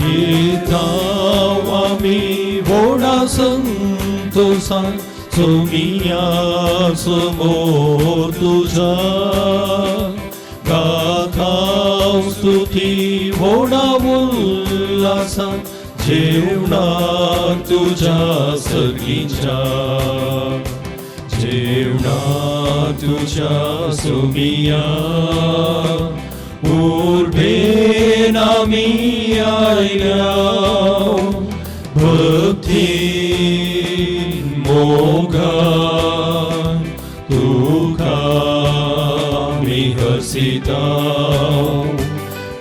येताव आमी व्हडा संतोसान सोमिया समोर तुज्या गाथाव स्तुती व्हडा उल्हासान जेवणाक तुज्या सर्गीच्या जेवणाक तुज्या सोमिया उर्बेन आमी आयल्या भक्तीन मोगान तुका आमी हरसिताव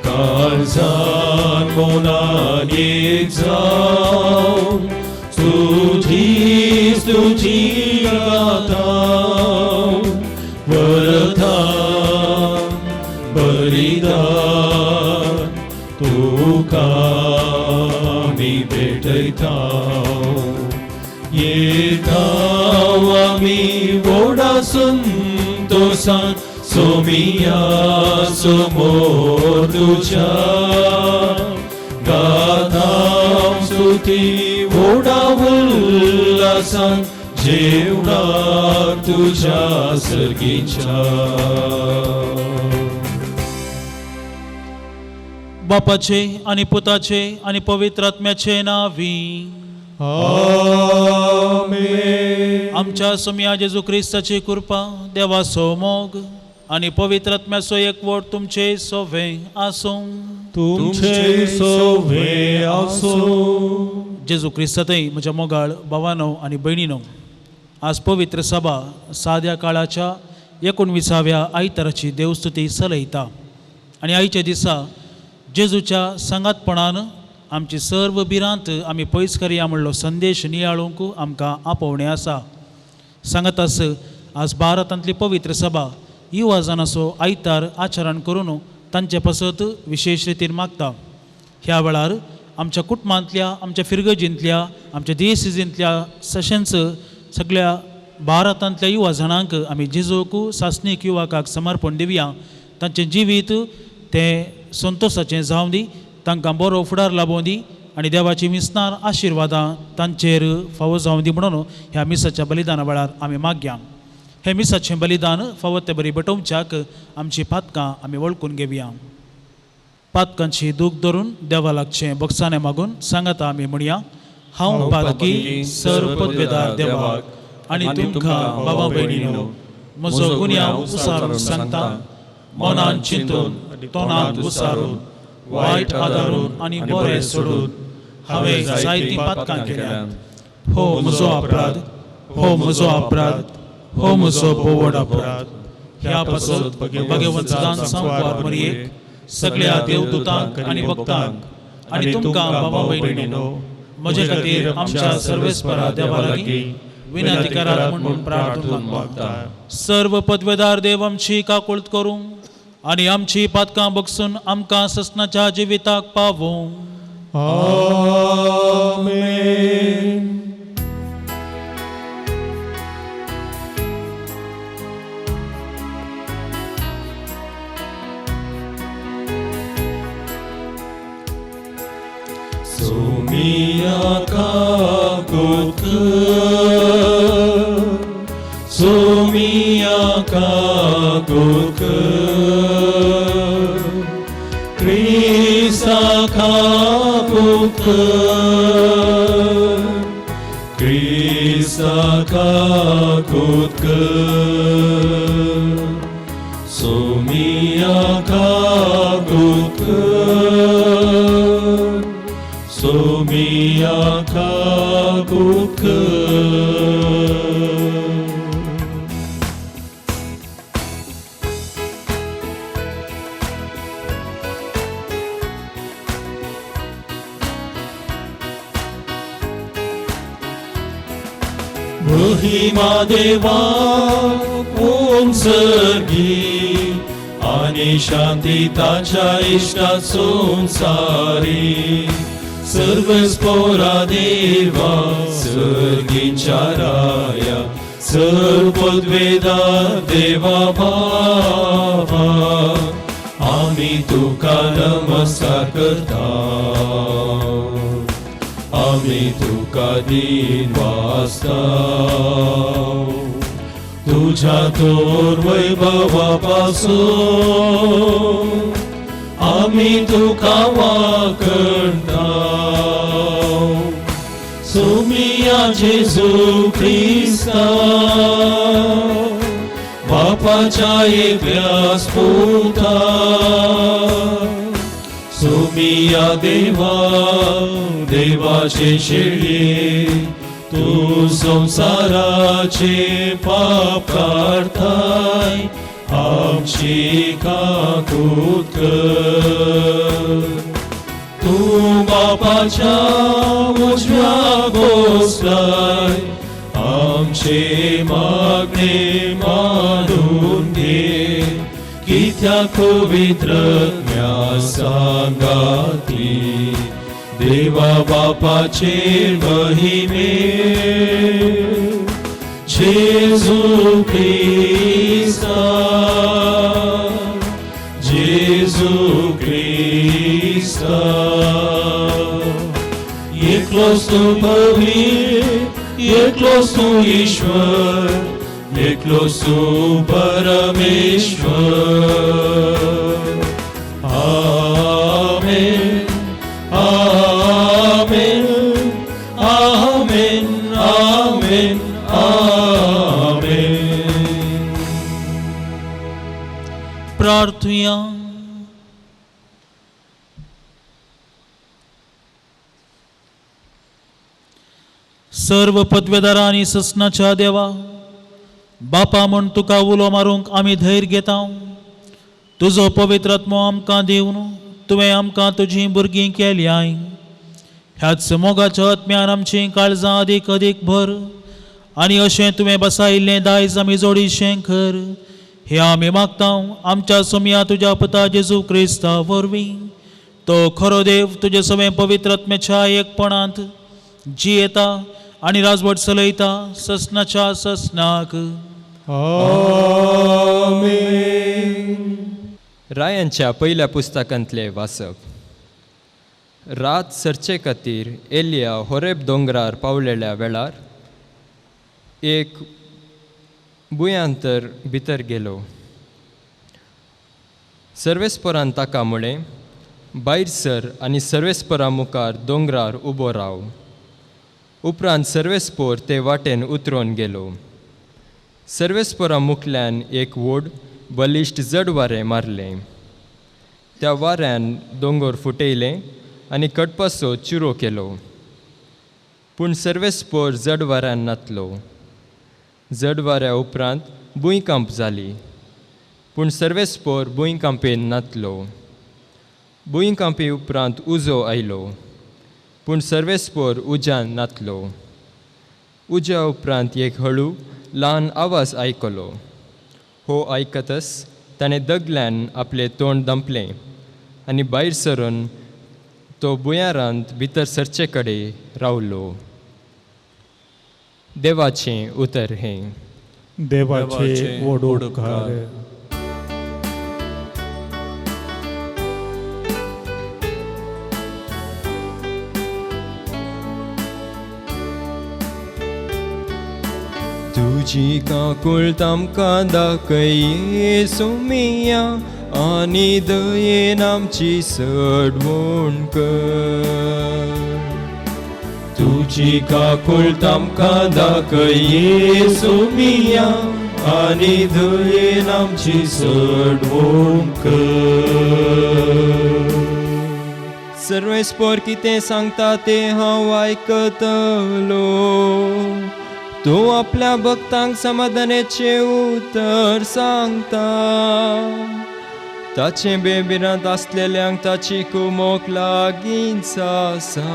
काळजान मनान एक जावन स्तुती स्तुती गाताव वरदान बलिदान तुका आमी भेटयताव येताव आमी व्हडा संतोसान सोमिया समोर तुज्या गाथाव स्तुती व्हडा उल्हासान जेवणाक तुज्या सर्गीच्या. बापाचे आनी पुताचे आनी पवित्र आत्म्याचे नांवी आमेन. आमच्या सोमया जेजू क्रिस्ताची कृपा, देवाचो मोग आनी पवित्र आत्म्याचो एकवट तुमचे सोवे आसूं. तुमचे सोवे आसूं. जेजू क्रिस्तांतय म्हज्या मोगाळ भावानो आनी भयणीनो, आज पवित्र सभा साद्या काळाच्या 19व्या आयताराची देवस्तुती चलयता आनी आयच्या दिसा जेजूच्या सांगातपणान आमची सर्व भिरांत आमी पयस करया म्हणलो संदेश नियाळूंक आमकां आपोवणें आसा. सांगातास आज भारतांतली पवित्र सभा युवाजनाचो आयतार आचरण करून तांचे पासत विशेश रितीन मागता. ह्या वेळार आमच्या कुटुंबांतल्या, आमच्या फिरगजींतल्या, आमच्या दियसिजींतल्या तशेंच सगळ्या भारतांतल्या युवा जाणांक आमी जेजूक सासणीक युवकाक समर्पण दिवया. तांचें जिवीत तें संतोशाचें जावं दी, तांकां बरो फुडार लाबोवं दी आनी देवाची मिसनार आशिर्वादां तांचेर फावो जावं दी म्हणून ह्या मिसाच्या बलिदाना वेळार आमी मागया. हें मिसाचें बलिदान फावो ते बरी बटोवच्याक आमची पातकां आमी वळखून घेवया. पातकांची दूख धरून देवा लागचें बक्षाणें मागून सांगाता आमी म्हणया, हांव पातकी सर पदवेदार देवाक आनी तुमकां बाबा भयणीनो म्हजो गुन्यांव उसारून सांगता, मनान चिंतून तोंडान उसारून वायट आदारून आनी बरें सोडून हांवें जायतीं पातकां केल्यांत. हो म्हजो अपराध, हो म्हजो अपराध, हो म्हजो भोवड अपराध. ह्या पासत भगवंत संवार मरयेक सगळ्या देवदूतांक आनी भक्तांक आनी तुमकां बाबा भयणीनो म्हजे खातीर आमच्या सर्वेस्परा देवा लागीं विनंती करात म्हणून प्रार्थना मागता. सर्व पदवेदार देव आमची काकुळत करूं आनी आमची पातकां बगसून आमकां ससनाच्या जिविताक पावूं. आमेन. सोमिया काकुत सोमिया काकुत क्रिस्ता काकुत क्रिस्ता काकुत सोमिया काकुत सोमिया काकुत. महिमा देवा ओम सर्गी आनी शांती ताच्या इश्टा संसारी सर्वस्पोरा देवा सर्गींच्या राया सर्व पदवेदार देवा बाबा आमी तुका नमस्कार करता, आमी तुका दिन वाचता। तुझ्या थोर वैभवा पासून आमी तुका वाकणता। सुमिया जेजू क्रिस्ता बापाच्या एकल्यास पुता, सुमिया देवा देवाचे शेळये, तूं संवसाराचे पाप काडताय, आमची काकूत कर। तूं बापाच्या उजव्या बसलाय, आमचे मागणे मानून घे, कित्याक पवित्र सांगाती देवा बापाचे महिमे जेजू क्रिस्ता, जेजू क्रिस्ता। एकलोच तूं पवित्र, एकलोच तूं ईश्वर, एकलोच तूं परमेश्वर। आमेन, आमेन, आमेन, आमेन, आमेन। प्रार्थुया। सर्व पदवेदारा आनी ससनाच्या देवा बापा म्हूण तुका उलो मारूंक आमी धैर्य घेता। तुजो पवित्र आत्मो आमकां दिवन तुवें आमकां तुजीं भुरगीं केल्याय। ह्याच मोगाच्या आत्म्यान आमचीं काळजां अदीक अदीक भर आनी अशें तुवें बसायिल्लें दायज आमी जोडीशें कर। हें आमी मागता आमच्या सोमया तुज्या पुता जेजू क्रिस्ता वरवीं। तो खरो देव तुजे सवें पवित्र आत्म्याच्या एकपणांत जियेता आनी राजवट चलयता ससनाच्या ससनाक। आमेन। रायांच्या पयल्या पुस्तकांतलें वाचप। रात सरचे खातीर एलिया होरेब दोंगरार पावलेल्या वेळार एक भुंयांतर भितर गेलो। सर्वेस्परान ताका म्हळें, भायर सर आनी सर्वेस्परा मुखार दोंगरार उबो राव। उपरांत सर्वेस्पोर ते वाटेन उतरोन गेलो। सर्वेस्पोरा मुखल्यान एक व्हड बलिश्ट जड वारें मारलें। त्या वाऱ्यान दोंगर फुटयलें आनी कडपासो चिरो केलो। पूण सर्वेस्पोर जड वाऱ्यान नातलो। जड वाऱ्या उपरांत भुंयकांप जाली, पूण सर्वेस्पोर भुंयकांपेन नातलो। भुंयकांपी उपरांत उजो आयलो, पूण सर्वेस्पोर उज्यान नातलो। उज्या उपरांत एक हळू ल्हान आवाज आयकलो। हो आयकतच ताणें दगल्यान आपलें तोंड दंपलें आनी भायर सरून तो भुंयारांत भितर सरचे कडेन रावलो। देवाचें उतर हें। देवाचे व्हड उपकार। तुजी काकूळट आमकां दाखय सोमिया, आनी दयेन आमची सडवण कर। तुजी काकूळट आमकां दाखय सोमिया, आनी दयेन आमची सडवण कर। सर्वेस्पोर कितें सांगता तें हांव आयकतलो। तूं आपल्या भक्तांक समाधानाचें उतर सांगता। ताचें बेबिरांत आसलेल्यांक ताची कुमोक लागींच आसा।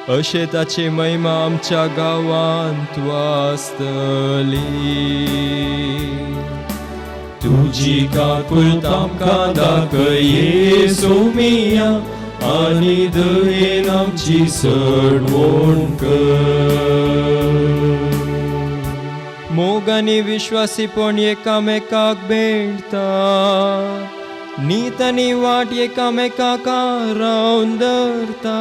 अशें ताची महिमा आमच्या गांवांत वाचतली। तुजी काकूळट आमकां दाखय सोमिया, आनी दयेन आमची सडवण कर। मोग आनी विश्वासीपण एकामेकाक भेटता। नीत आनी वाट एकामेकाक रावन धरता.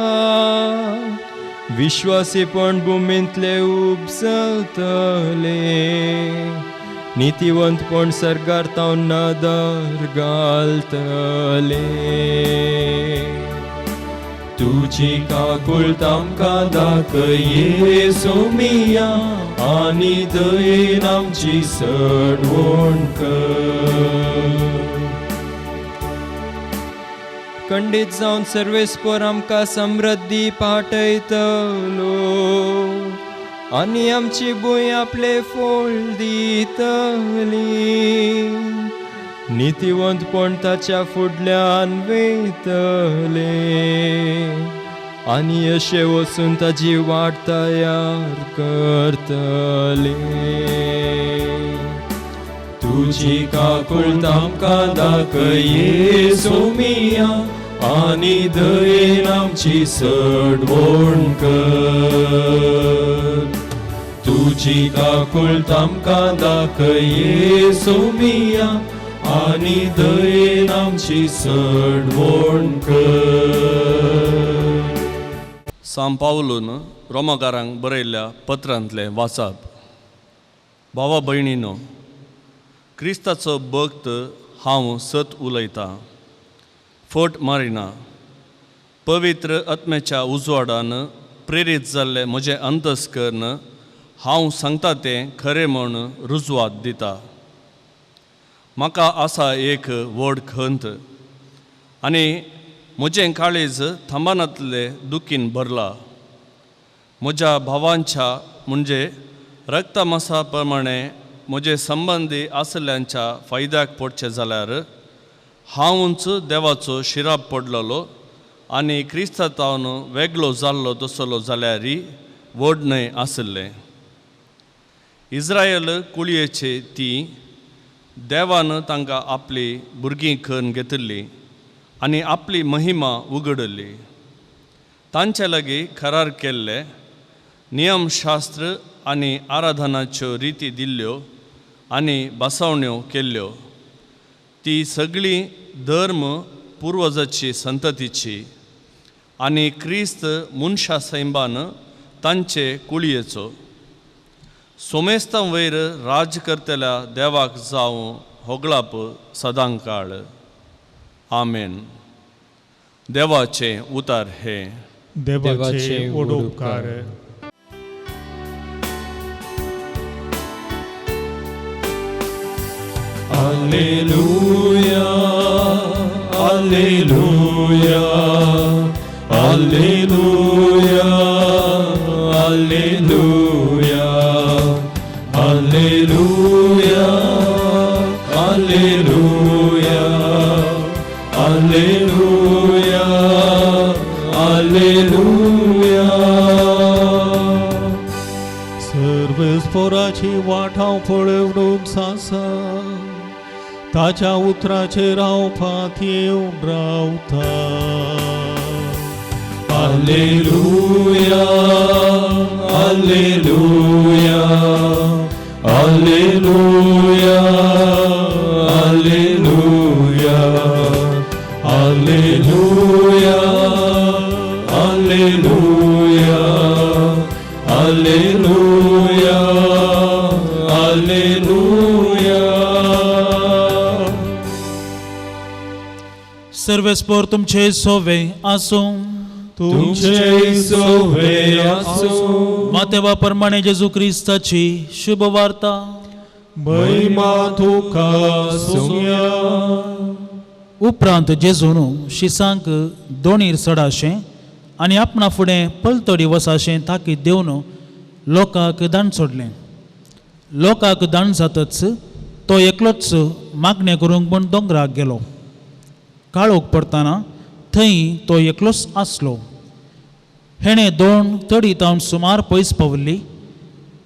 विश्वासीपण भुमींतले उपजतले, नितीवंतपण सर्गार तावन नदर घालतले. तुजी काकुळट आमकां दाखय येसू मिया, आनी दयेन आमची सडवण कर. खंडीत जावन सर्वेस्पर आमकां समृद्धी पाठयतलो आनी आमची भूंय आपले फळ दितली. नितीवंतपण ताच्या फुडल्यान वयतले आनी अशें वचून ताजी वाट तयार करतले. तुजी काकुळट आमकां दाखय येसू मिया, आनी दयेन आमची सडवण कर. तुजी काकुळट आमकां दाखय येसू मिया, आनी दयेन आमची सडवण कर. सांव पावलून रोमाकारांक बरयल्ल्या पत्रांतलें वाचप. भावा भयणीनो, क्रिस्ताचो भक्त हांव सत उलयतां, फट मारिना. पवित्र आत्म्याच्या उजवाडान प्रेरीत जाल्लें म्हजें अंतस्कर्ण हांव सांगता तें खरें म्हूण रुजवात दिता. म्हाका आसा एक व्हड खंत आनी म्हजें काळीज थांबनातलें दुखीन भरला. म्हज्या भावांच्या म्हणजे रक्तमासा प्रमाणे म्हजे संबंदी आसल्ल्यांच्या फायद्याक पडचें जाल्यार हांवूच देवाचो शिराप पडलेलो आनी क्रिस्तांव वेगळो जाल्लो तसलो जाल्यार व्हड न्हय आशिल्लें. इस्रायल कुळयेचे ती देवान तांकां आपली भुरगीं करून घेतिल्ली आनी आपली महिमा उगडली. तांचे लागीं करार केल्ले नियमशास्त्र आनी आराधनाच्यो रिती दिल्ल्यो आनी बसवण्यो केल्ल्यो. ती सगळी धर्म पुर्वजाची संततीची आनी क्रिस्त मनशा सैंबान तांचे कुळयेचो. सोमेस्तां वयर राज करतल्या देवाक जावं होगळाप सदांकाळ. आमेन. देवाचें उतार हें. देवाचे व्हड उपकार. Alleluia, Alleluia, Alleluia, Alleluia, Alleluia, Alleluia, Alleluia, Alleluia. सर्वेस्पोराची वाट हांव पळोवन सासा, ताच्या उतराचेर हांव फांतयेवन रावता. Alleluia, Alleluia, Alleluia, Alleluia, Alleluia, Alleluia, Alleluia, Alleluia. सर्वेस्पोर तुमचे सोवे आसूं. तुमचे सोवे आसूं. मातेवा प्रमाणे जेजू क्रिस्ताची शुभ वार्ता. महिमा तुका सोम्या. उपरांत जेजून शिसांक दोणीर चडाशें आनी आपणा फुडें पलतडी वसाशें ताकीद देवन लोकांक दान सोडलें. लोकांक दान जातच तो एकलोच मागणें करूंक म्हूण दोंगराक गेलो. काळोख पडटना थंय तो एकलोच आसलो. हेणें दोन तडी तावन सुमार पयस पावल्ली,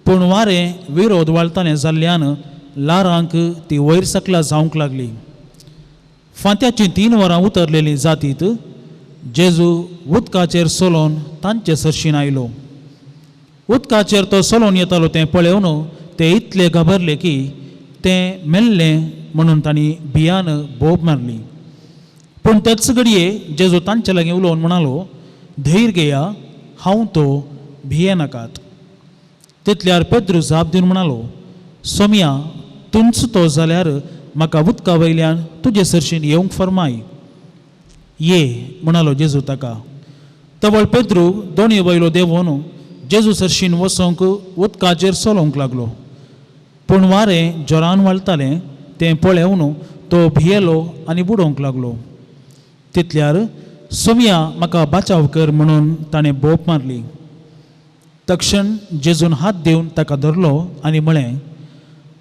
पूण वारें विरोध वाळतालें जाल्ल्यान लारांक ती वयर सकला जावंक लागली. फांत्याचीं 3 वरां उतरलेलीं जातीत जेजू उदकाचेर चलोवन तांचे सरशीन आयलो. उदकाचेर तो चलोवन येतालो तें पळोवन ते इतले घाबरले की तें मेल्लें म्हणून तांणी भियान बोब मारली. पूण तेच घडये जेजू तांचे लागीं उलोवन म्हणालो, धैर्य घेया, हांव तो, भियेनाकात. तितल्यार पेद्रू जाप दिवन म्हणालो, सोमया, तूंच तो जाल्यार म्हाका उदका वयल्यान तुजे सरशीन येवंक फर्माय. ये, म्हणालो जेजू ताका. तवळ पेद्रू दोणी वयलो देंवोन जेजू सरशीन वचोंक उदकाचेर चलोवंक लागलो. पूण वारें जोरान व्हाळतालें तें पळेवन तो भियेलो आनी बुडोवंक लागलो. तितल्यार, सोमया, म्हाका बाचाव कर, म्हणून ताणें बोप मारली. तक्षण जेजून हात दिवन ताका धरलो आनी म्हळें,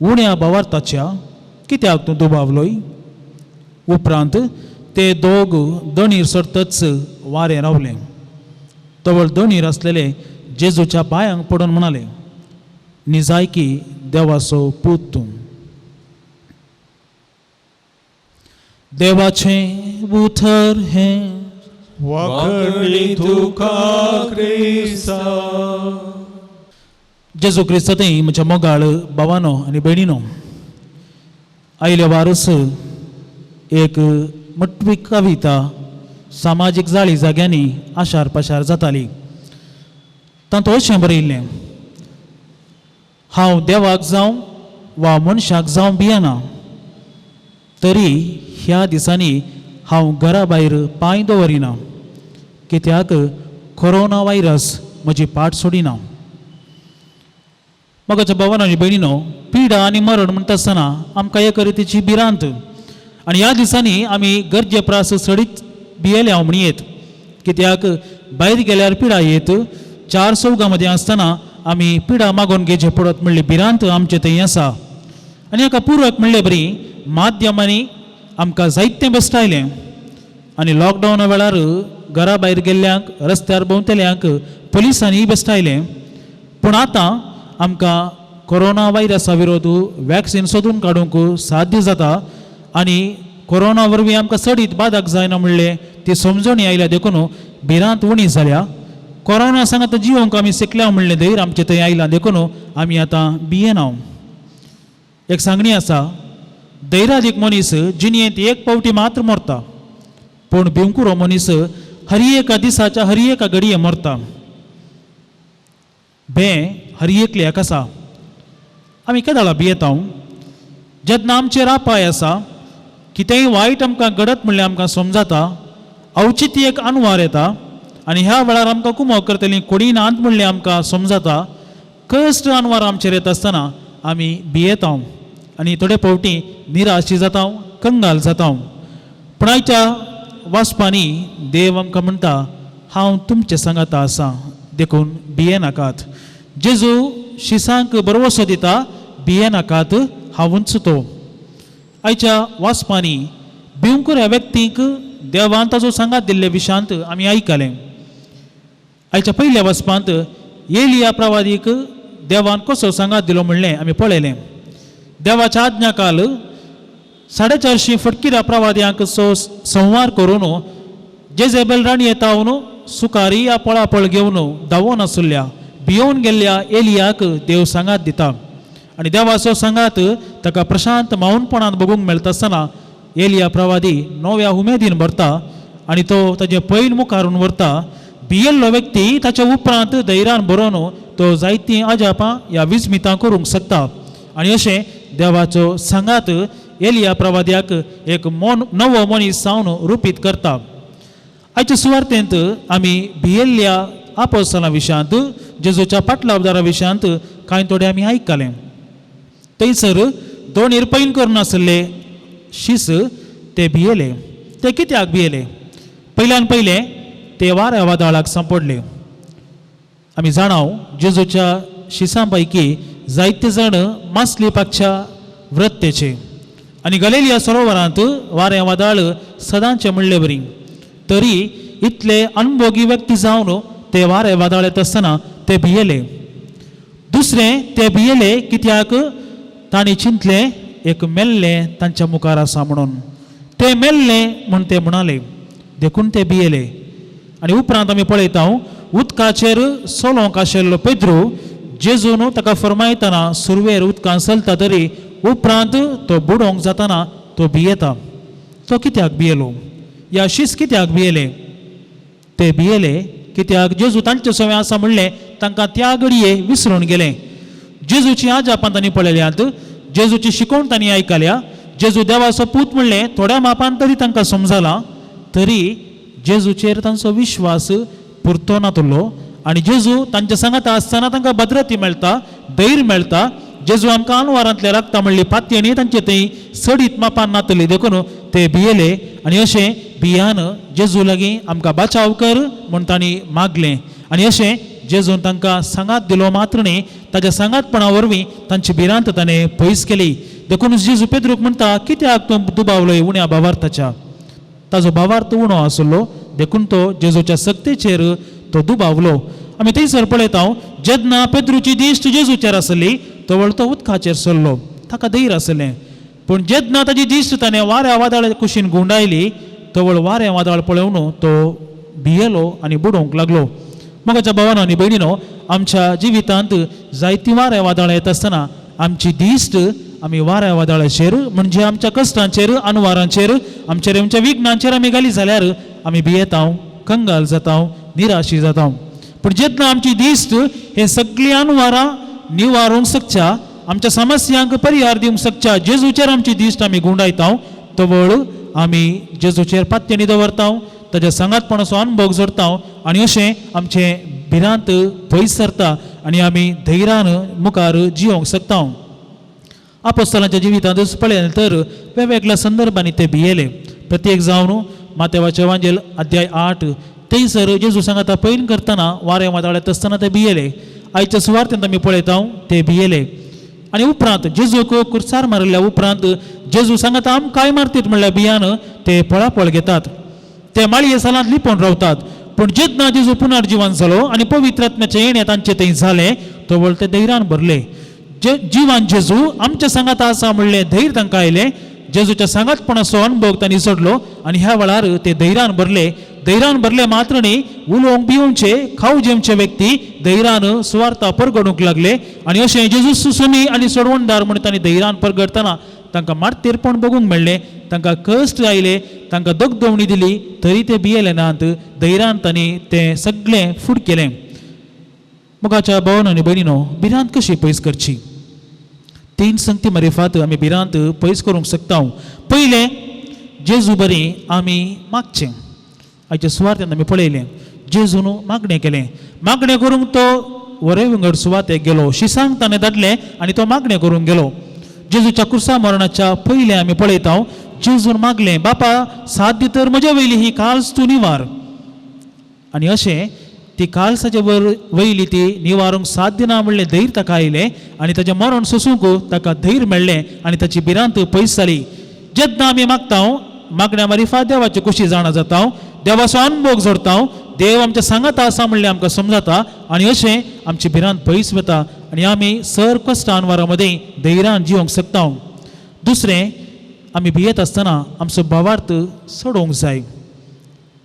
उण्या भावार्थाच्या, कित्याक तूं दुबावलोय? उपरांत ते दोग दणीर सरतच वारें रावलें. तवळ दणीर आसलेले जेजूच्या पांयांक पडून म्हणाले, निजायकी देवाचो पूत तूं. देवाचें उतर हें. वाखणी तुका क्रिस्ता. जेजू क्रिस्तांतय म्हज्या मोगाळ भावानो आनी भयणीनो, आयल्या वारस एक मटवी कविता सामाजीक जाळी जाग्यांनी आशार पाशार जाताली. तातूंत अशें बरयिल्लें, हांव देवाक जावं वा मनशाक जावं भियेना, तरी ह्या दिसांनी हांव घरा भायर पांय दवरिना, कित्याक कोरोना व्हायरस म्हजी पाट सोडिना. मोगाच्या भावानो आनी भयणीनो, पिडा आनी मरण म्हणटा आसतना आमकां एक रितीची भिरांत आनी ह्या दिसांनी आमी गरजे प्रास चडीत भियेले हांव म्हणयेत, कित्याक भायर गेल्यार पिडा येत, चार चौगां मदीं आसतना आमी पिडा मागोवन घेवचें पडत म्हणली भिरांत आमचे थंय आसा. आनी हाका पुरक म्हणले बरी माध्यमांनी आमकां जायतें बेश्टायलें आनी लॉकडावना वेळार घरा भायर गेल्ल्यांक, रस्त्यार भोंवतल्यांक पुलिसांनी बेश्टायलें. पूण आतां आमकां कोरोना व्हायरसा विरोध वॅक्सिन सोदून काडूंक साध्य जाता आनी कोरोना वरवीं आमकां चडीत बादक जायना म्हणलें ती समजणी आयल्या, देखून भिरांत उणी जाल्या. कोरोना सांगात जिवोंक आमी शिकल्या म्हणलें धैर्य आमचें थंय आयलां, देखून आमी आतां भियेना. एक सांगणी आसा, धैर्यादीक मनीस जिणेंत एक पावटी मात्र मरता, पूण भिवकुरो मनीस हर एका दिसाच्या हर एका घडये मरता. भें हर एकल्याक आसा. आमी केदाळा भियेता? जेन्ना आमचेर अपाय आसा, कितेंय वायट आमकां घडत म्हणल्यार आमकां समजता, अवचित एक अनवार येता आनी ह्या वेळार आमकां कुमोक करतलीं कोणी नात म्हणलें आमकां समजता. कश्ट अनवार आमचेर येता आसतना आमी भियेता आनी थोडे फावटी निराशी जाता, कंगाल जाता. पूण आयच्या वाचपांनी देव आमकां म्हणटा, हांव तुमचे सांगाता आसा, देखून भियेनाकात. जेजू शिसांक बरवसो दिता, भियेनाकात, हांवूच तो. आयच्या वाचपांनी भिवकुऱ्या व्यक्तींक देवान ताजो सांगात दिल्ले विशांत आमी आयकलें. आयच्या पयल्या वाचपांत एलिया प्रवादीक देवान कसो सांगात दिलो म्हणलें आमी पळयलें. देवाच्या आज्ञा काल 450 फटकिऱ्या प्रवाद्यांक सो संवार करून जेजेबेल राणी येतावन सुकारी या पळापळ घेवन धांवोन आसुल्ल्या भियोवन गेल्ल्या एलियाक देव सांगात दिता आनी देवाचो सांगात ताका प्रशांत मावनपणान बघूंक मेळटा आसतना एलिया प्रवादी नव्या उमेदीन भरता आनी तो ताजे पैल मुखारून व्हरता. भियेल्लो व्यक्ती ताच्या उपरांत धैर्यान बरोवन तो जायतीं अजापां ह्या विस्मितां करूंक शकता आनी अशें देवाचो सांगात एलिया प्रवाद्याक एक मन नवो मनीस जावन रुपीत करता. आयच्या सुवार्तेंत आमी भियेल्ल्या आपोसला विशयांत, जेजूच्या पाटलावदारा विशयांत कांय थोडे आमी आयकलें. थंयसर दोणीर पैन करून आसले शीस ते भियेले. ते कित्याक भियेले? पयल्यान पयलें ते वाऱ्या वादळाक सांपडले. आमी जाणाव जेजूच्या शिसां पैकी जायते जाण मासली पाकच्या वृत्तेचे आनी गलेलिया सरोवरांत वारें वादळ सदांचें म्हणले बरी, तरी इतले अनभोगी व्यक्ती जावन ते वारें वादळ येत आसतना ते भियेले. दुसरें ते भियेले कित्याक तांणी चिंतलें एक मेल्लें तांच्या मुखार आसा म्हणून, ते मेल्लें म्हूण ते म्हणाले, देखून ते भियेले. आनी उपरांत आमी पळयता उदकाचेर चलोवंक आशिल्लो पेद्रू जेजून ताका फरमायतना सुरवेर उदकान चलता तरी उपरांत तो बुडोवंक जातना तो भियेता. तो कित्याक भियेलो? या शीस कित्याक भियेले? ते भियेले कित्याक जेजू तांचे सवें आसा म्हणलें तांकां त्या घडये विसरून गेलें. जेजूची आजापां तांणी पळयल्यांत, जेजूची शिकवण तांणी आयकल्या, जेजू देवाचो पूत म्हणलें थोड्या मापान तरी तांकां समजलां, तरी जेजूचेर तांचो विश्वास पुरतो नातलो. आनी जेजू तांच्या सांगाता आसतना तांकां भद्रती मेळटा, धैर्य मेळटा. जेजू आमकां अनवारांतले राखता म्हणली पातयेनी तांचे थंय सडीत मापान नातली, देखून ते भियेले. आनी अशें भियान जेजू लागीं आमकां बचाव कर म्हूण तांणी मागलें. आनी अशें जेजून तांकां सांगात दिलो मात्र न्ही, ताच्या सांगातपणा वरवीं तांची भिरांत ताणें पयस केली. देखून जेजू पेद्रूक म्हणटा, कित्याक तूं दुबावलोय उण्या भावार्थाच्या? ताजो भावार्थ उणो आसलो देखून तो जेजूच्या सक्तेचेर तो दुबावलो. आमी थंयसर पळयता, जेन्ना पेद्रूची दिश्ट जेजूचेर आसली तवळ तो उदकाचेर सरलो, ताका धैर्य आसलें. पूण जेन्ना ताजी दिश्ट ताणें वाऱ्या वादळ कुशीन गुंडायली तवळ वाऱ्या वादळ पळोवन तो भियेलो आनी बुडोवंक लागलो. मोगाच्या भावानो आनी भयणीनो, आमच्या जिवितांत जायतीं वाऱ्या वादळां येत आसतना आमची दिश्ट आमी वाऱ्या वादळाचेर म्हणजे आमच्या कश्टांचेर, अनवारांचेर, आमचेर, आमच्या विघ्नांचेर आमी घाली जाल्यार आमी भियेता, कंगाल जाता, निराशी जाता. पूण जेन्ना आमची दिश्ट हे सगळीं अनवारां निवारूंक शकच्या, आमच्या समस्यांक परिहार दिवंक शकच्या जेजूचेर आमची दिश्ट आमी गुंडायता, तवळ आमी जेजूचेर पात्यणी दवरता, ताच्या सांगातपणाचो अनुभव जोडता आनी अशें आमचें भिरांत पयस सरता आनी आमी धैर्यान मुखार जियोंक शकता. आपोस्तलांच्या जिवितांत पळयलें तर वेगवेगळ्या संदर्भांनी ते भियेले. प्रत्येक जावन मातेवाचे वांजेल अध्याय 8 थंयसर जेजू सांगाता पयन करतना वारें वादळ्यात आसतना ते भियेले. आयच्या सुवार्तेंत आमी पळयता ते भियेले. आनी उपरांत जेजूक कुर्सार मारिल्ल्या उपरांत जेजू सांगाता आम काय मारतीत म्हणल्यार भियान ते पळापळ घेतात, ते माळये सालांत लिपोवन रावतात. पूण जेन्ना जेजू पुनर्जिवन जालो आनी पवित्र आत्म्याचें येणें तांचें थंय जालें तवळ ते धैर्यान भरले. जे जिवान जेजू आमच्या सांगाता आसा म्हणलें धैर्य तांकां आयलें. जेजूच्या सांगातपणाचो अनुभव तांणी सोडलो आनी ह्या वेळार ते धैर्यान भरले. धैर्यान भरले मात्र न्ही, उलोवंक भिवचे खाव जेमचे व्यक्ती धैर्यान सुवार्ता परगडूंक लागले. आनी अशें जेजू सुसुमी आनी सोडवणदार म्हूण तांणी धैर्यान परगडतना तांकां मारतेरपण बघूंक मेळ्ळें, तांकां कश्ट आयले, तांकां दगदवणी दिली, तरी ते भियेले नात. धैर्यान तांणी तें सगळें फूड केलें. मोगाच्या भावन आनी भयणीनो, भिरांत कशी पयस करची? 3 संगती मारिफात आमी भिरांत पयस करूंक शकता. पयलें, जेजू बरी आमी मागचें. आयच्या सुवातेन आमी पळयलें जेजून मागणें केलें. मागणें करूंक तो वरे विंगड सुवातेक गेलो, शिसांक ताणें धाडलें आनी तो मागणें करूंक गेलो. जेजूच्या कुर्सा मरणाच्या पयलें आमी पळयता जेजून मागलें, बापा साध्य तर म्हज्या वयली ही काल्स तूं निवार. आनी अशें ती कालसाचे वर वयली ती निवारूंक साध्य ना म्हणलें धैर्य ताका आयलें आनी ताचें मरण सोसूंक ताका धैर्य मेळ्ळें आनी ताची भिरांत पयस जाली. जेन्ना आमी मागता मागण्या मारिफात देवाची कुशी जाणा जाता, देवाचो अनभोग जोडता, देव आमच्या सांगाता आसा म्हणलें आमकां समजता आनी अशें आमची भिरांत पयस वता आनी आमी सर कश्ट अनवारा मदीं धैर्यान जिवंक शकता. दुसरें, आमी भियेत आसतना आमचो भावार्थ चडोवंक जाय.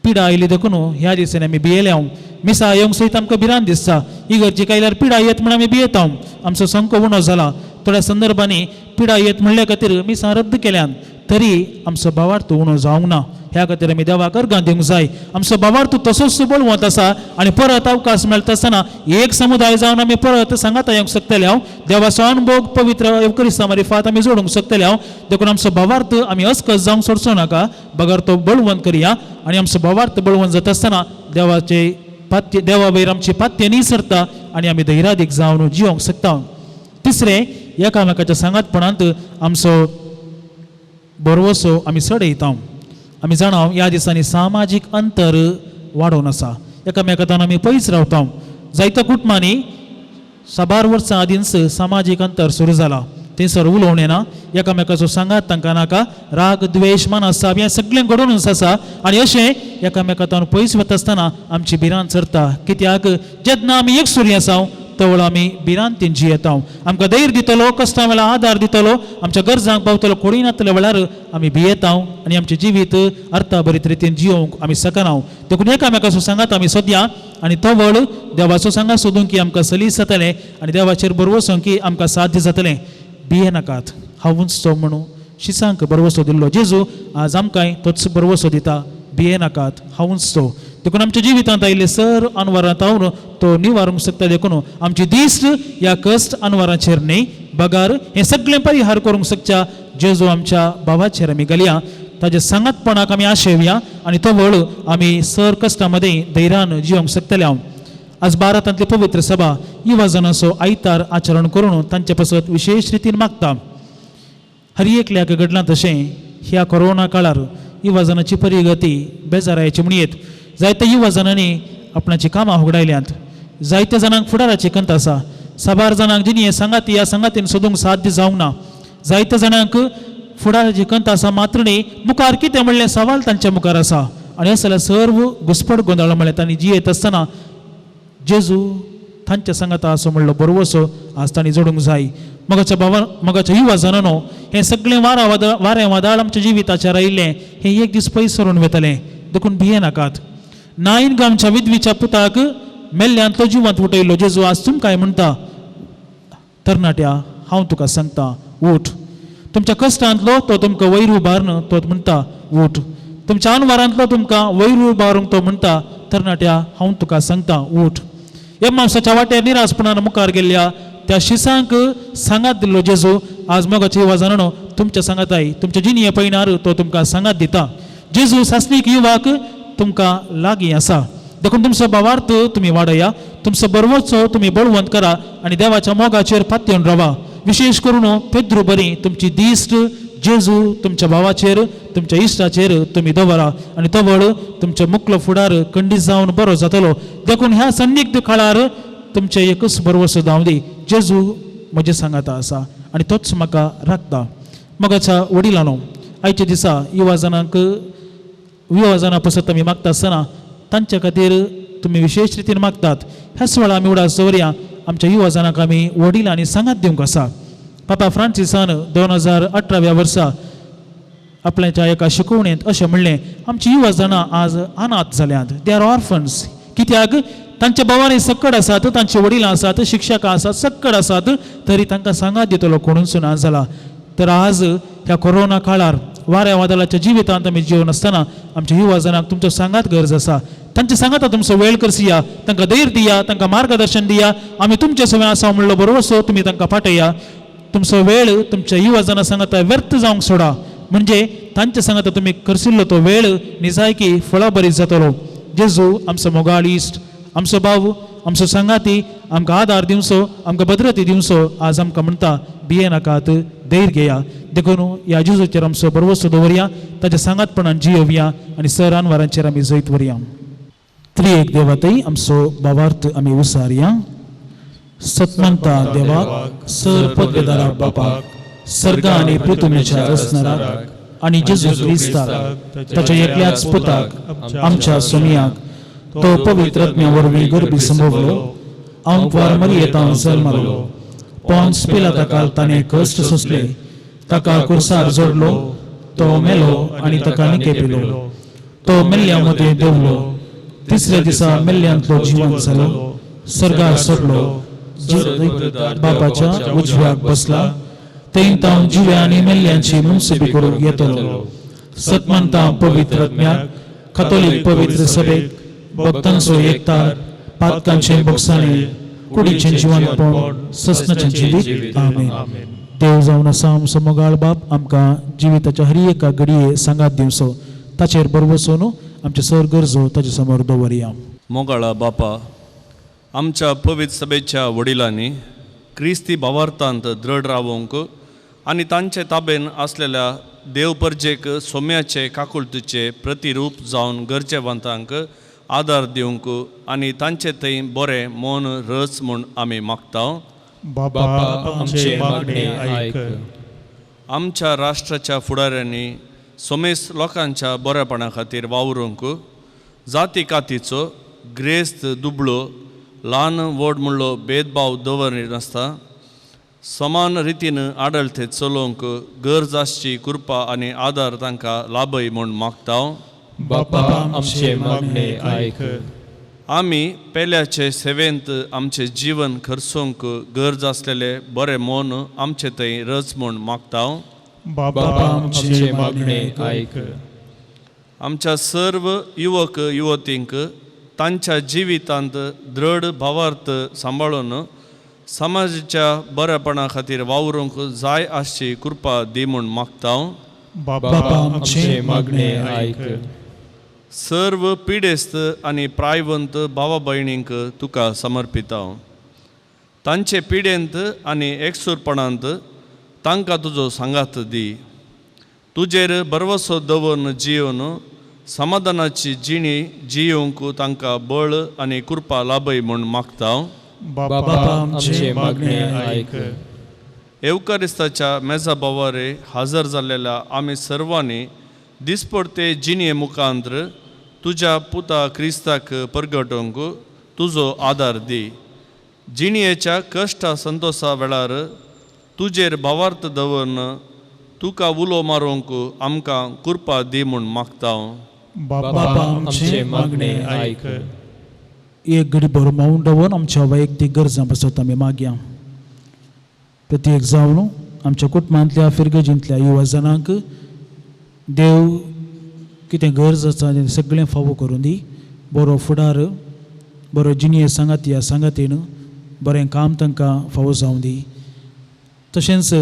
पिडा आयली देखून ह्या दिसांनी आमी भियेले. हांव मिसा येवंक सयत आमकां भिरांत दिसता, इगर्जेक आयल्यार पिडा येत म्हूण आमी भियेता. आमचो संको उणो जाला, थोड्या संदर्भांनी पिडा येत म्हणल्या खातीर मिसां रद्द केल्यान, तरी आमचो भावार्थ उणो जावंक ना. ह्या खातीर आमी देवाक अर्गां दिवंक जाय. आमचो भावार्थ तसोच बळवंत आसा आनी परत अवकाश मेळटा आसतना एक समुदाय जावन आमी परत सांगाता येवंक शकतले. हांव देवाचो अनुभव पवित्र येवकरिस्ता मारिफात आमी जोडूंक शकतले. हांव देखून आमचो भावार्थ आमी अस्कस जावंक सोडचो नाका, बगर तो बळवंत करया. आनी आमचो भावार्थ बळवंत जाता आसतना देवाचे पात्य देवा वयर आमची पात्य निसरता आनी आमी धैर्यादीक जावन जिवंक शकता. तिसरें, एकामेकाच्या सांगातपणांत आमचो भरवसो आमी चडयता. आमी जाणा ह्या दिसांनी सामाजीक अंतर वाडोवन आसा, एकामेकांत आमी पयस रावता. जायत्या कुटुंबांनी साबार वर्सां आदींच सामाजीक अंतर सुरू जाला, थंयसर उलोवणें ना, एकामेकाचो सांगात तांकां नाका, राग द्वेश मनस्ताप हें सगळें घडोवन आसा आनी अशें एकामेकांत पयस वता आसतना आमची भिरांत सरता. कित्याक जेन्ना आमी एकसुरी आसा तवळ आमी भिरांतीन जियेता. आमकां धैर्य दितलो, कश्टां वेळार आदार दितलो, आमच्या गरजांक पावतलो कोणूय नातल्या वेळार आमी भियेता आनी आमचें जिवीत अर्थाभरीत रितीन जियोवंक आमी शकना. देखून एकामेकाचो सांगात आमी सोदया आनी तवळ देवाचो सांगात सोदूंक की आमकां सलीस जातलें आनी देवाचेर भरवसोंक की आमकां साध्य जातलें. भियेनाकात, हांवूच तो म्हणून शिसांक भरवसो दिल्लो जेजू आज आमकांय तोच भरवसो दिता. भियेनाकात, हांवूच तो. देखून आमच्या जिवितांत आयिल्ले सर अनवरांत हांव तो निवारूंक शकता. देखून आमची दिश्ट ह्या कश्ट अनवराचेर न्ही, बगार हें सगळें परिहार करूंक शकच्या जेजू आमच्या भावाचेर आमी घालया. ताज्या सांगातपणाक आमी आशेवया आनी तो वळ आमी सर कश्टां मदें धैर्यान जिवंक शकतले. हांव आज भारतांतली पवित्र सभा युवा जाणांचो आयतार आचरण करून तांचे पासत विशेश रितीन मागता. हर एकल्याक घडलां तशें ह्या कोरोना काळार युवा जाणांची परिगती बेजारायची म्हणयेत. जायत्या युवा जाणांनी आपणाची कामां होगडायल्यांत, जायत्या जाणांक फुडाराची कंत आसा, साबार जाणांक जिणी सांगाती ह्या सांगातीन सोदूंक साध्य जावंक ना, जायत्या जाणांक फुडाराची कंत आसा मात्र न्ही मुखार कितें म्हणलें सवाल तांच्या मुखार आसा. आनी असल्या सर्व घुसपट गोंदळ म्हणलें तांणी जियेत आसतना जेजू तांच्या सांगाता असो म्हणलो बरोवसो आज तांणी जोडूंक जाय. मगाच्या भावा मगाच्या युवा जाणांनो, हें सगळें वारा वादळ वारें वादळ आमच्या जिविताचेर आयिल्लें हें एक दीस पयस सरून वतलें. देखून भियेनाकात. नायन गांवच्या विधवीच्या पुताक मेल्ल्यांतलो जिवांत उठयलो जेजू आज तुमकां म्हणटा, तरणाट्या हांव तुका सांगता उठ. तुमच्या कश्टांतलो तो तुमकां वयर उबारून तो म्हणटा उठ. तुमच्या अनवारांतलो तुमकां वयर उबारूंक तो म्हणटा, तरणाट्या हांव तुका सांगता उठ. ह्या माणसाच्या वाटेर निराशपणान मुखार गेल्ल्या त्या शिसांक सांगात दिल्लो जेजू आज मोगाची युवा जाणो तुमच्या सांगाताय तुमच्या जिणये पयणार तो तुमकां सांगात दिता. जेजू सासणीक युवाक तुमकां लागीं आसा. देखून तुमचो भावार्थ तुमी वाडया, तुमचो बरवचो तुमी बळवंत करा आनी देवाच्या मोगाचेर पातयेवन रावा. विशेश करून पेद्रू बरी तुमची दिश्ट जेजू तुमच्या भावाचेर तुमच्या इश्टाचेर तुमी दवरा आनी तवळ तुमच्या मुकलो फुडार खंडीत जावन बरो जातलो. देखून ह्या संदिग्ध काळार तुमचें एकूच बरवसो जावं दी, जेजू म्हजें सांगाता आसा आनी तोच म्हाका राखता. मोगाच्या वडिलांनो, आयच्या दिसा युवा जाणांक युवा जाणां पसत आमी मागता आसतना तांच्या खातीर तुमी विशेश रितीन मागतात. ह्याच वेळार आमी उडास दवरया आमच्या युवा जाणांक आमी वडिलांनी सांगात दिवंक आसा. पापा फ्रांसिसान 2018व्या वर्सा आपल्याच्या एका शिकवणेंत अशें म्हणलें, आमची युवा जाणां आज अनाथ जाल्यांत, they are orphans. कित्याक तांच्या भावांनी सक्कड आसात, तांचे वडिलां आसात, शिक्षकां आसात, सक्कड आसात, तरी तांकां सांगात दितलो कोणूच ना जाला. तर आज ह्या कोरोना काळार वाऱ्या वादळाच्या जिवितांत आमी जिवन आसतना आमच्या युवा जाणांक तुमचो सांगात गरज आसा. तांचे सांगात तुमचो वेळ करसिया, तांकां धैर्य दिया, तांकां मार्गदर्शन दिया. आमी तुमचे सगळें आसा म्हणलो बरोबर तुमी तांकां पाठया. तुमचो वेळ तुमच्या युवा जाणां सांगाता व्यर्थ जावंक सोडा, म्हणजे तांच्या सांगाता तुमी करसिल्लो तो वेळ निजायकी फळाबरीत जातलो. जेजू आमचो मोगाळ इश्ट, आमचो भाव, आमचो सांगाती आमकां आदार दिवचो, आमकां भद्रती दिवचो आज आमकां म्हणटा भियेनाकात, धैर्य घेया. देखून ह्या जेजूचेर आमचो बरवसो दवरया, ताच्या सांगातपणान जियोवया आनी सर अनवारांचेर आमी जैत व्हरया. त्रिएक देवातय आमचो भावार्थ आमी उसारया. सतमंता देवाक, सर पदवेदारा बापाक, सर्गा आनी पृथ्वीच्या रचणाराक आनी जेजू क्रिस्ताक ताच्या एकल्याच पुताक आमच्या सोमियाक, तो पवित्र आत्म्या वरवीं गर्भी संभवलो, आमक्वार मरियेतां जल्मलो, पोन्स पिलाता ताणें कश्ट सोंसले, ताका कुर्सार जोडलो, तो मेलो आनी ताका निकेपिलो, तो मेल्ल्या मदें देंवलो, तिसऱ्या दिसा मेल्ल्यांतलो जिवन जालो, सर्गार सोडलो, बापाच्या उजव्याक बसला, थंय तावन जिव्या आनी मेल्ल्यांची मुन्सिबी करूंक येतलो. सतमंता पवित्र आत्म्याक, कथोलीक पवित्र सभेक, भक्तांचो एकतार, पातकांचे बोगसाणे, कुडीचें जिवनपण, ससनाचें जिवीत. आमेन. देव जावन आसा आमचो मोगाळ बाप आमकां जिविताच्या हर एका घडये सांगात दिवचो, ताचेर बरवसो न्हू आमचे सर गरजो ताचे समोर दवरया. मोगाळा बापा, आमच्या पवित्र सभेच्या वडिलांनी क्रिस्ती भावार्थांत दृढ रावोवंक आनी तांचे ताबेन आसलेल्या देव परजेक सोम्याचे काकुळतीचे प्रतिरूप जावन गरजेवंतांक आदार दिवंक आनी तांचे थंय बरें मन रस म्हूण आमी मागता. बाबा आमचे मागणे आयक. आमच्या राष्ट्राच्या फुडाऱ्यांनी सोमेस लोकांच्या बरेपणा खातीर वावरूंक जाती कातीचो ग्रेस्त दुबळो ल्हान व्हड म्हणलो भेदभाव दवरिनासता समान रितीन आडळते चलोवंक गरज आसची कृपा आनी आदार तांकां लाभय म्हूण मागता. बापा आमचे मागणे आयक. आमी पेल्याचे सेवेंत आमचें जीवन खर्चोवंक गरज आसलेले बरें मन आमचे थंय रच म्हूण मागता. बाबा आमचे मागणे आयक. आमच्या सर्व युवक युवतींक तांच्या जिवितांत दृढ भावार्थ सांबाळून समाजाच्या बरेपणा खातीर वावरूंक जाय आसची कृपा दी म्हूण मागता. बापा आमचें मागणें आयक. सर्व पिडेस्त आनी प्रायवंत भावा भयणींक तुका समर्पिता. तांचे पिडेंत आनी एकसूरपणांत तांकां तुजो सांगात दी. तुजेर भरवसो दवरून जियोवन समाधानाची जिणी जियोवंक तांकां बळ आनी कृपा लाभय म्हूण मागता. बापा आमचें मागणें आयक. येवकारिस्ताच्या मेजा बावारे हजर जाल्लेल्या आमी सर्वांनी दिसपडते जिणये मुखांत्र तुज्या पुता क्रिस्ताक परगटोवंक तुजो आदार दी. जिणयेच्या कश्टा संतोशा वेळार तुजेर भावार्थ दवरून तुका उलो मारूंक आमकां कृपा दी म्हूण मागता. बापा आमचें मागणें आयक. एक घडी बरो मौन दवरून आमच्या वैयक्तीक गरजां पासत आमी मागया. प्रत्येक जावन आमच्या कुटुंबांतल्या फिरगजींतल्या युवा जणांक देव कितें गरज आसा तें सगळें फावो करून दी. बरो फुडार, बरो जिणये सांगात ह्या सांगातीन बरें काम तांकां फावो जावं दी. तशेंच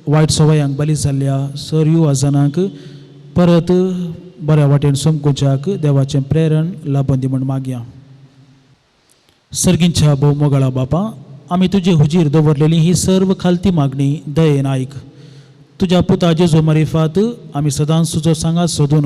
वायट सवयांक बली जाल्ल्या सर युवा जणांक परत बऱ्या वाटेन समकुच्याक देवाचें प्रेरण लाबून दी म्हूण मागया. सर्गींच्या भोव मोगाळा बापा, आमी तुजे हुजीर दवरलेली ही सर्व खालती मागणी दयेन आयक. तुज्या पुता जेजू मारिफात आमी सदांच तुजो सांगात सोदून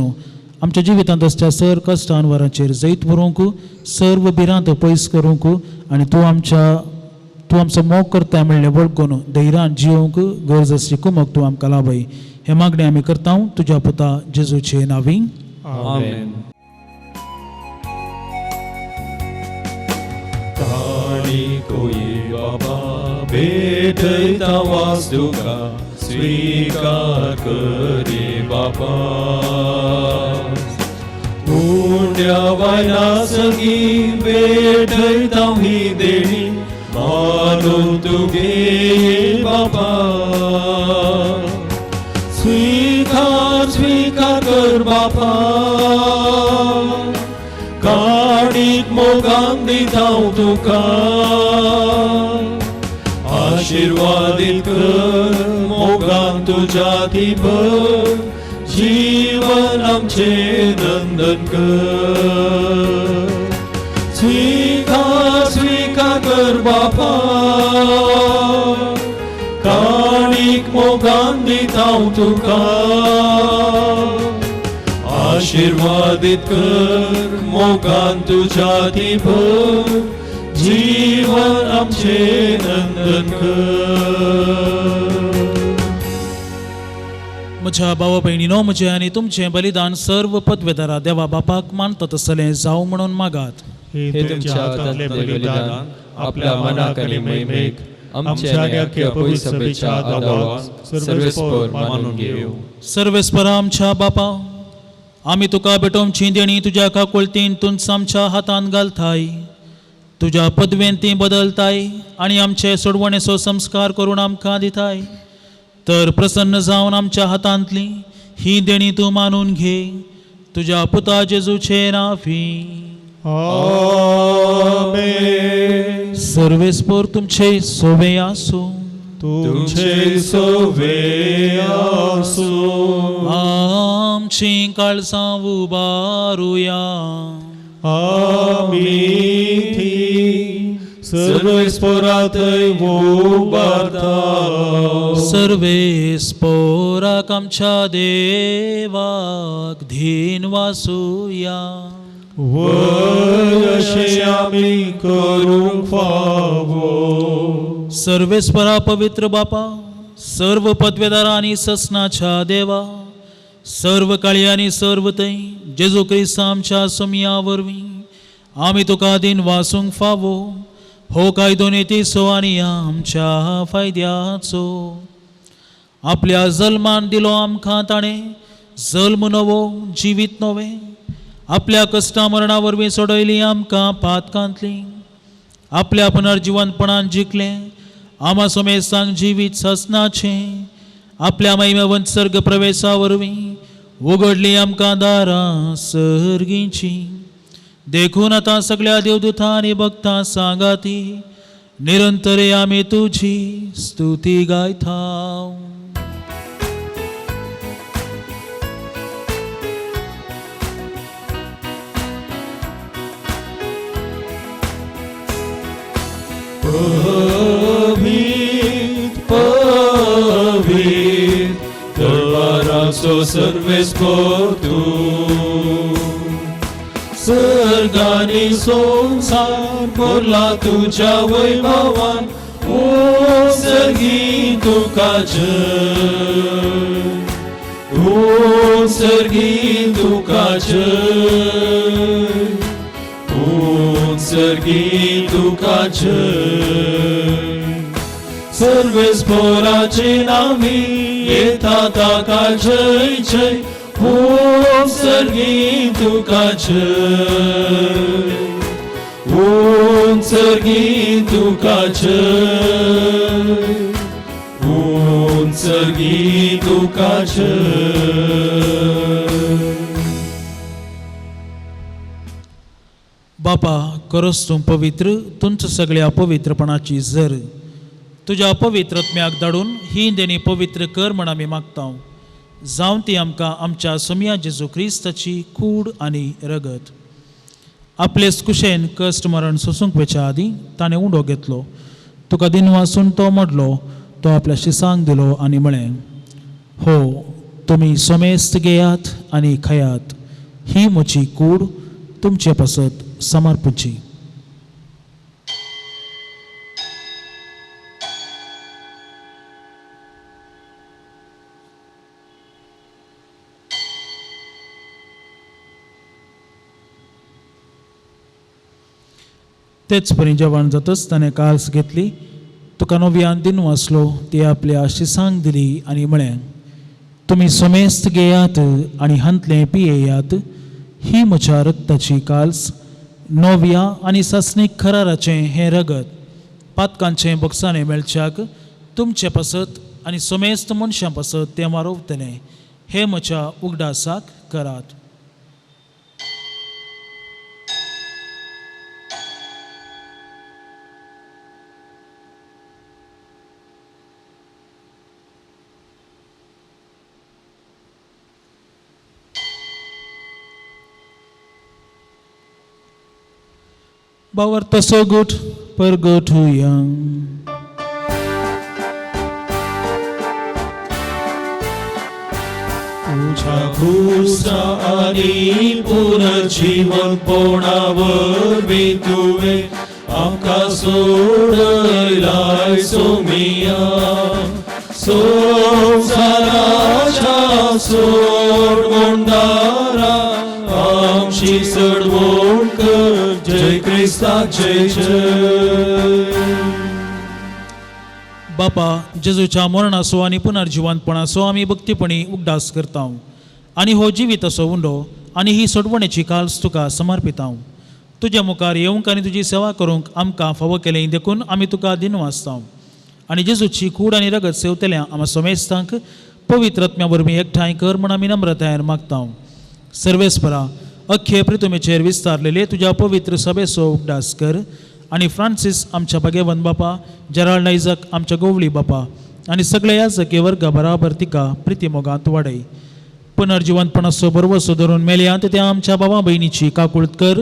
आमच्या जिवितांत आसच्या सर कश्टांवरांचेर जैत व्हरूंक, सर्व भिरांत पयस करूंक आनी तूं आमचो मोग करता म्हणलें वळखून धैर्यान जियोवंक गरज आसची कुमक तूं आमकां लाभय. हे मागणें आमी करता तुज्या पुता जेजूचे नांवी. आमेन. कोई बाबा भेटयता वास तुका स्वीकार करे बाबा. उंड्या वायना संगी भेटयता ही देणी मानून तुगे बाबा. स्वीकार स्वीकार कर बाबा, काणीक मोगान दिता तुका. आशिर्वादीत कर मोगान तुज्या ती भर, जीवन आमचें नंदन कर. स्वीकार स्वीकार कर बापा, काणीक मोगान दिता तुका. आशिर्वादीत कर मोगान तुज्या ती भर, जीवन आमचें नंदन कर. म्हज्या भावा भयणीनो, म्हजें आनी तुमचें बलिदान सर्व पदवेदारा देवा बापाक मानता तसलें जावं म्हणून मागात. हे तुमच्या हातांतलें बलिदान आपल्या मनाक आनी महिमेक आमच्या आनी अख्ख्या पवित्र सभेच्या आदावाक सर्वेस्पर मानून घेवं. सर्वेस्परा आमच्या बापा, आमी तुका भेटोवची देणी तुज्या काकुळतीन तूंच आमच्या हातान घालताय. तुज्या पदवेन ती बदलताय आनी आमचे सोडवणेचो संस्कार करून आमकां दिताय. तर प्रसन्न जावन आमच्या हातांतली ही देणी तूं मानून घे. तुज्या पुता जेजूचे नांवी. आमेन. सर्वेस्पर तुमचे सोवे आसूं. तुमचे सोवे आसूं. आमची काळजां उबारुया. आमी ती सर्वेस्पराथंय उबारता. सर्वेस्पराक आमच्या देवाक धीन वासुया. वय अशें आमी करूंक फावो. सर्वेस्परा पवित्र बापा, सर्व पदवेदारा आनी ससनाच्या देवा, सर्व काळी आनी सर्व थंय जेजू क्रिस्त आमच्या सोमया वरवीं आमी तुका दीन वासूंक फावो. हो कायदो नितीचो आनी आमच्या फायद्याचो. आपल्या जल्मान दिलो आमकां ताणें जल्म नवो जिवीत नवें. आपल्या कश्टा मरणा वरवीं सोडयली आमकां पातकांतली. आपल्या पुनर्जिवनपणान जिखलें आमा समेस्तांक जिवीत ससनाचें. आपल्या महिमेवंत सर्ग प्रवेशा वरवीं उगडली आमकां दारां सर्गींची. देखून आतां सगळ्या देवदूतां आनी भक्तां सांगाती निरंतर आमी तुजी स्तुती गायता. पवीत पवीत दरबाराचो सर्वेस्पोर तूं, सर्गानी संवसार भरला तुज्या वैभवान, ओ सर्गी तुका जय, ओ सर्गी तुका जय, ओ सर्गी तुका जय. सर्वेस्पोराचे नामी येता ताका जय जय, ओ सर्गी तुका जय, ओ सर्गी तुका जय, ओ सर्गी तुका जय. बापा खरोच तूं पवित्र, तुमच सगळ्या पवित्रपणाची जर तुज्या पवित्रत्म्याक धाडून ही देणी पवित्र कर म्हण आमी मागता. जावं ती आमकां आमच्या सोमया जेजू क्रिस्ताची कूड आनी रगत. आपले कुशेन कश्ट मरण सोसूंक वयच्या आदीं ताणें उंडो घेतलो, तुका दिनवासून तो मोडलो, तो आपल्या शिसांक दिलो आनी म्हळें, हो तुमी सोमेस्त घेयात आनी खायात, ही म्हजी कूड तुमचे पासत समर्पची. तेच परी जेवण जातच ताणें काल्स घेतली, तुका नव्यान दिन वाचलो, ती आपल्या शिसांक दिली आनी म्हळें, तुमी सोमेस्त घेयात आनी हांतलें पियेयात, ही म्हज्या रक्ताची काल्स, नव्या आनी सासणीक खराराचें हें रगत पातकांचें बक्षाणें मेळच्याक तुमचे पासत आनी सोमेस्त मनशां पासत तें वारोवतलें. हें म्हज्या उगडासाक करात. बावर तसो गुट परगटुया. तुझ्या क्रुसा आनी पुनर्जीवनपणावरवीं तुवें आमकां सोडयलाय सोमिया, संवसाराच्या सोडवणदारा आमची सडवण कर, जय क्रिस्ता जय जय. बापा जेजूच्या मरणाचो आनी पुनर्जिवंतपणाचो आमी भक्तीपणी उगडास करता आनी हो जिवीत असो उंडो आनी ही सोडवणेची काल्स तुका समर्पिता. तुज्या मुखार येवंक आनी तुजी सेवा करूंक आमकां फावो केलें देखून आमी तुका दिनवासता आनी जेजूची कूड आनी रगत सेवतल्या आमा सोमेस्तांक पवित्र आत्म्या वरवीं एकठांय कर म्हूण आमी नम्रतायेन मागता. सर्वेस्परा अख्खे प्रितुमेचेर विस्तारलेले तुज्या पवित्र सभेचो उगडास कर आनी फ्रांसीस आमच्या भाग्यवंत बापा, जेराल्ड आयजक आमच्या गोवळी बापा आनी सगळ्या याजकी वर्गा बराबर तिका प्रितीमोगांत वाडय. पुनर्जिवंतपणाचो बरवसो धरून मेल्यांत त्या आमच्या बाबा भयणीची काकूळत कर,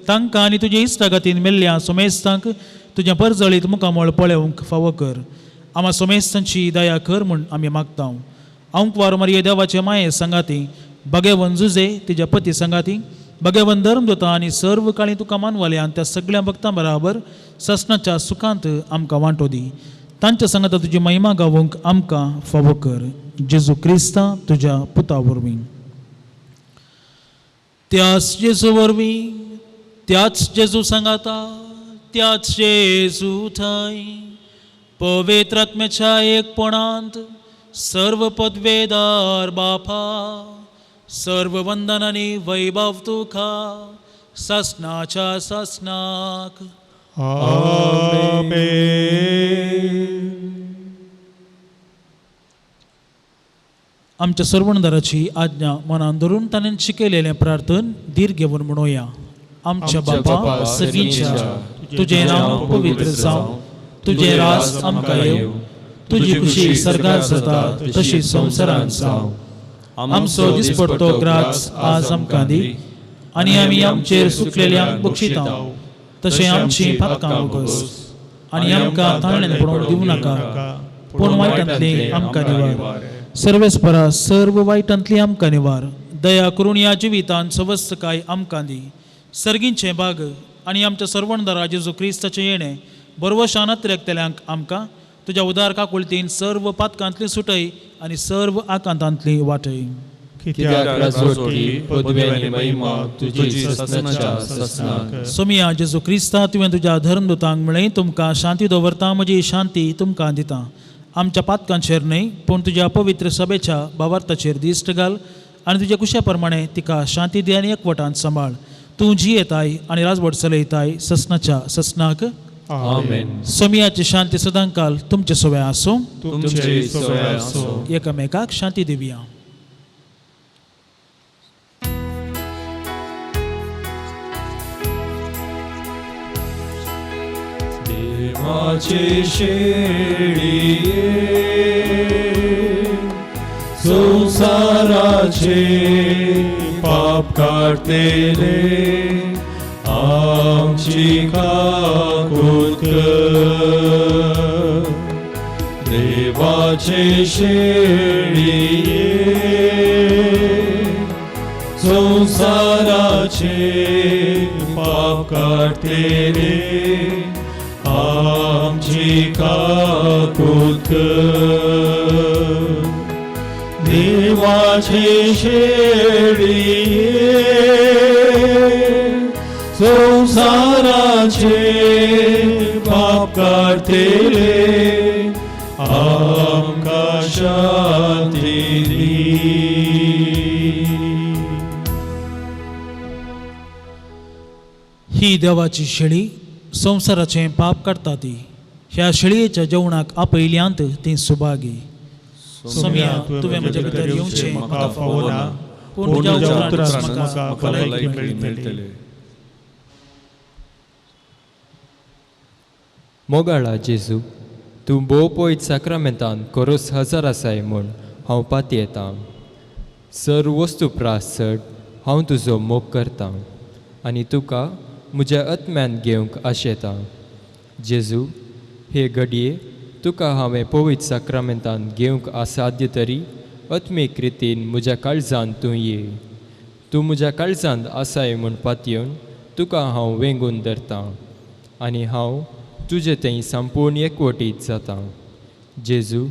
तांकां आनी तुज्या इश्टागतीन मेल्ल्या सोमेस्तांक तुज्या परजळीत मुखामळ पळोवंक फावो कर. आमा सोमेस्तांची दया कर म्हूण आमी मागता. आंकवार मारये देवाचे माये सांगाती, भगेवन जुजे तिज्या पती सांगाती, भगेवन धर्मदूता आनी सर्व काळी तुका मानवाले आनी त्या सगळ्या भक्तां बराबर ससनाच्या सुखांत आमकां वांटो दी. तांच्या सांगाता तुजी महिमा गावोवंक आमकां फावो कर. जेजू क्रिस्ता तुज्या पुता वरवीं. त्याच जेजू वरवीं, त्याच जेजू सांगाता, त्याच जेजू थंय पवित्र आत्म्याच्या एकपणांत सर्व पदवेदार बापा, सर्व वंदन आनी वैभव तुका ससनाच्या ससनाक. आमेन. आमच्या सर्वणदाराची आज्ञा मनान धरून ताणें शिकयलेलें प्रार्थन धीर घेवन म्हणोया. आमच्या बापा सगळींच्या, तुजें नांव पवित्र जावं, तुजें राज आमकां येवं, तुजी खुशी सर्गार जाता तशी संवसारांत जावं. आमचो दिसपडतो ग्रास आज आमकां दी आनी आमी आमचेर सुकलेल्यांक बक्षिता तशें आमची पातकां उगस आनी आमकां ताळण्यान पडोवंक दिवं नाका, पूण वायटांतली आमकां निवार. सर्वेस्परा सर्व वायटांतली आमकां निवार. दया करून ह्या जिवितांत सवस्तकाय आमकां दी. सर्गींचें भाग आनी आमच्या सर्वणदारा जेजू क्रिस्ताचें येणें बरवशान अत्रेकतल्यांक आमकां तुज्या उदार काकुळतीन सर्व पातकांतली सुटय आनी सर्व आकांतांतली वाटय. कित्याक राजवटी पदवी आनी महिमा तुजी ससनाच्या ससनाक. सोमिया जेजू क्रिस्ता, तुवें तुज्या धर्मदूतांक म्हळें, तुमकां शांती दवरता, म्हजी शांती तुमकां दिता. आमच्या पातकांचेर न्हय पूण तुज्या पवित्र सभेच्या भावार्थाचेर दिश्ट घाल आनी तुज्या कुशा प्रमाणे तिका शांती दी आनी एकवटान सांबाळ. तूं जियेताय आनी राजवट चलयताय ससनाच्या ससनाक. आमेन. सोमियाची शांती सदांकाल तुमचे सोवे आसूं. तुमचे सोवे आसूं. एकामेकाक शांती दिवया. देवाचे शेळये संसाराचे पाप काडतेले आमची काकूत कर. देवाचे शेळये संसाराचे पाप काडतेले आमची काकूत कर. देवाचे शेळये संसाराचे पाप काडतेले आमकां शांती दी. ही देवाची शेळी संवसाराचें पाप काडटा ती. ह्या शेळयेच्या जेवणाक आपयल्यांत ती सुभागी. सोमिया, तुवें म्हज्या भितर येवचें म्हाका फावो ना, पूण तुज्या उतरान म्हाका भलायकी मेळटली. मोगाळा जेजू, तूं भोव पयत साक्रामेंतान कोरोस हजार आसाय म्हूण हांव पातयेतां. सर वस्तू प्रास चड हांव तुजो मोग करतां आनी तुका म्हज्या आत्म्यान घेवंक आशेतां. जेजू, हे घडये तुका हांवें पवित्र साक्रामेंतान घेवंक असाध्य तरी आत्मीक रितीन म्हज्या काळजांत तूं ये. तूं म्हज्या काळजांत आसाय म्हूण पातयेवन तुका हांव वेंगून धरतां आनी हांव तुजे थंय संपूर्ण एकवटीत जातां. जेजू,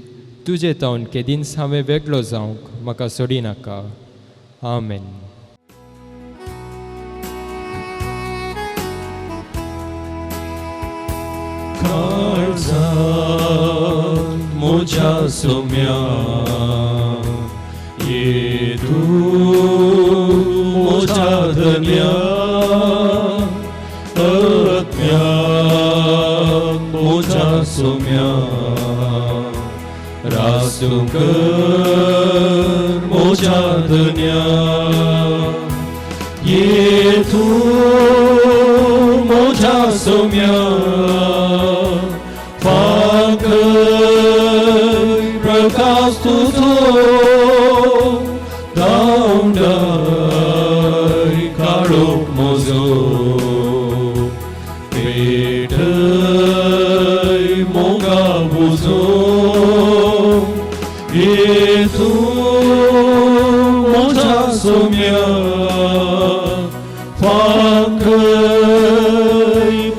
तुजे तावन केदींच हांवें वेगळो जावंक म्हाका सोडिनाका. आमेन. काळजांत म्हज्या सोम्या ये तूं म्हज्या धन्या आत्म्याक म्हज्या सोम्या रास तूं कर म्हज्या धन्या ये तूं म्हज्या सोम्या प्रकाश तुझो धांवडाय काळोख म्हजो पेटय मोगा उजो ये तूं म्हज्या सोम्या फांकय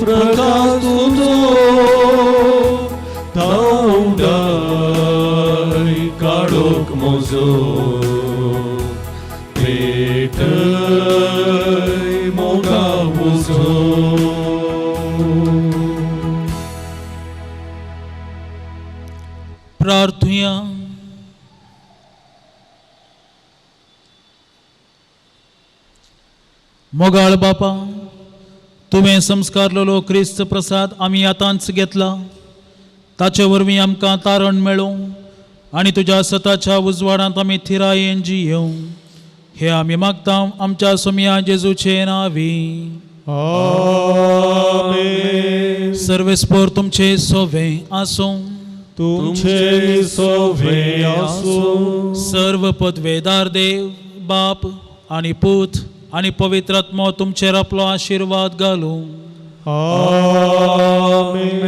प्रकाश तुझो धांवडाय काळोख म्हजो पेटय मोगा उजो. प्रार्थुया. मोगाळ बापा, तुवें संस्कारलेलो क्रिस्त प्रसाद आमी आतांच घेतला. ताचे वरवीं आमकां तारण मेळूं. आनी तुज्या सताच्या उजवाडांत आमी थिरायेन जियेवं हे आमी मागता आमच्या सोमया जेजूचे नांवी. आमेन. सर्वेस्पोर तुमचे सोवे आसूं. तुमचे सोवे आसूं. सर्व पदवेदार देव बाप आनी पूत आनी पवित्र आत्मो तुमचेर आपलो आशिर्वाद घालूं. आमेन.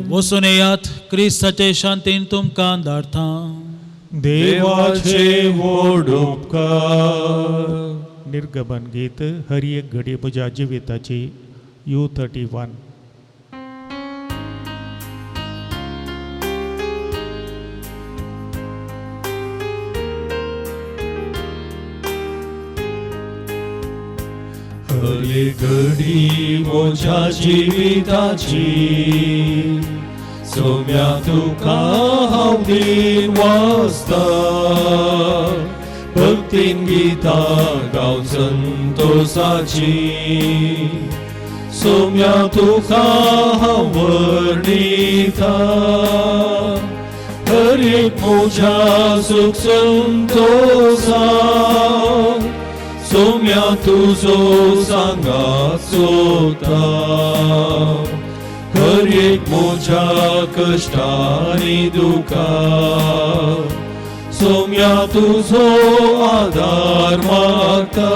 वचून येयात, क्रिस्ताचे शांतीन तुमकां धाडटा. देवाचे व्हड उपकार. निर्गमन गीत हर एक घडी म्हज्या जिविताची U31. हर एक घडी म्हज्या जिविताची सोम्या तुका हांव दिन वाचता, भक्तीन गितां गावन संतोसाची सोम्या तुका हांव वर्णिता. हर एक म्हज्या सूख संतोसा सोम्या तुजो सांगात सोदता. हर एक म्हज्या कश्टांनी दुखा सोम्या तुजो आदार मागता.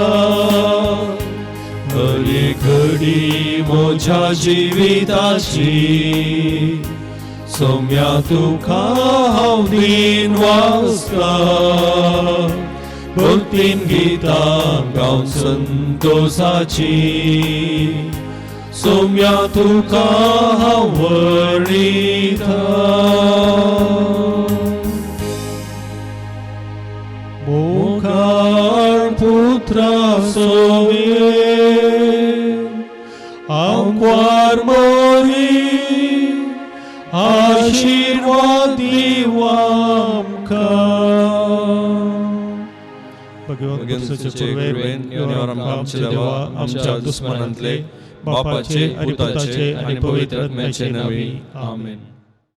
हर एक घडी म्हज्या जिविताची सोम्या तुका हांव दिन वाचता, भक्तीन गितां गावन संतोसाची सोम्या तुका हांव वर्णिता. मुखार पुत्रा सोवे आंकवार मोरी आशिर्वाद दिवामकां. आमच्या देवा आमच्या दुस्मनांतले बापाचे, पुताचे आनी पवित्र आत्म्याचे नांवी. आमेन.